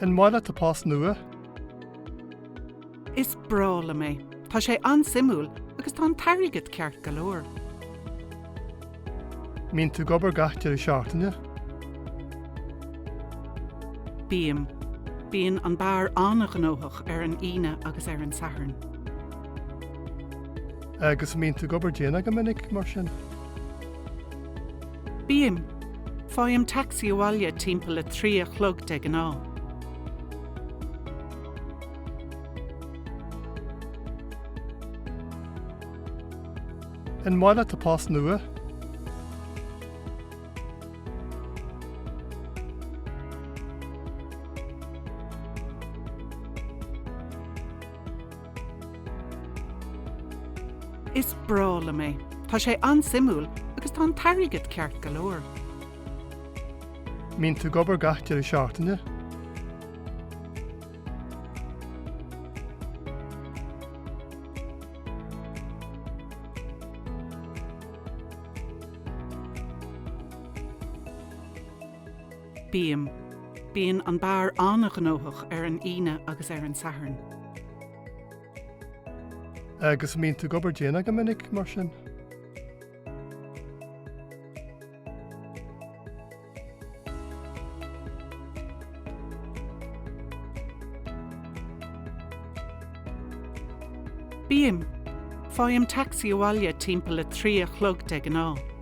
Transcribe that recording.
An maith leat do post nua? Is breá liom é. Tá sé an-suimiúil agus tá an t-airgead ceart go leor. Mbíonn tú ag obair gach deireadh seachtaine? Bím. Bíonn an beár an-ghnóthach ar an Aoine agus ar an Satharn. Agus an mbíonn tú ag obair déanach go minic, mar sin? Bím. Faighim tacsaí abhaile timpeall a 3 a chlog de ghnáth. An maith leat do post nua? Is breá liom é. Tá sé an-suimiúil agus tá an t-airgead ceart go leor. Mbíonn tú ag obair gach deireadh seachtaine? Bím. Bíonn an beár an-ghnóthach ar an Aoine agus ar an Satharn. Agus an mbíonn tú ag obair déanach go minic, mar sin? Bím. Faighim tacsaí abhaile timpeall a 3 a chlog de ghnáth.